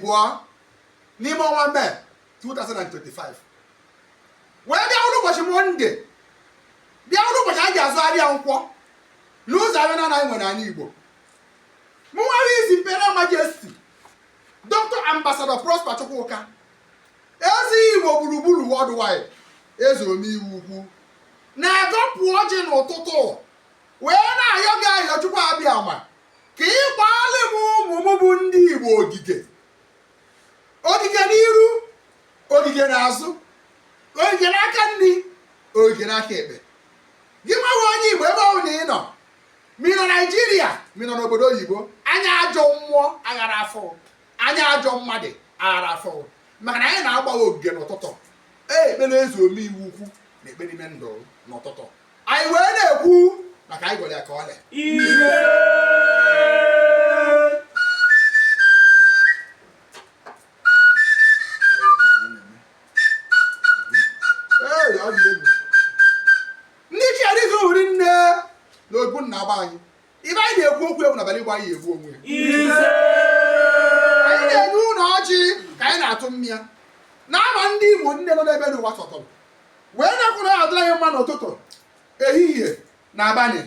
2 n'ime ọnwa Mee 2025 wee bịa wụrụ ụbọchị Mọnde, bịa wụrụ ụbọchị a ji azụ ahịa nkwọ n'ụzọ ahịa na anyị nwere n'ala Igbo. Mụnwa His Imperial Majesty Dr. Ambassador Prosper Chukwuka, eze Igbo gburugburu worldwide, eze omeiwu ukwu, na-agọpụ ọjị n'ụtụtụ wee na-ayọ gị ayọ Chukwu Abịama ka ị gbaalị m ụmụ m bụ ndị Igbo ogige, ogige n'iru, ogige n'azụ, ogige n'aka nri, ogige n'aka ekpe. Gị nwa onye Igbo, ebe ọ bụla ị nọ, ma ị nọ Naijiria, ma ị nọ n'obodo oyibo, anya ajọ mmụọ aghara afụ, anya ajọ mmadụ aghara afụ, maka na anyị na-agba ogige n'ụtụtụ. Ee, ekpere eze omeiwu ukwu na ekpe n'ime ndụ n'ụtụtụ anyị wee na-ekwu maka anyị gwara ya ka ọ lee. Ee, ọ dị egwu. Ndị ichie dịzụ hụrụ nne na ogbu nna agba anyị ibe anyị na-ekwu okwu egwu n'abalị Igbo anyị egbu onwe ya. Anyị na-enye ụlọ ọjị ka anyị na-atụ mmịa na-ama ndị Igbo nne nọ n'ebe n'ụwa sọtụrụ wee na-ekwu na ya adịla anyị mma n'ụtụtụ, ehihie na abalị.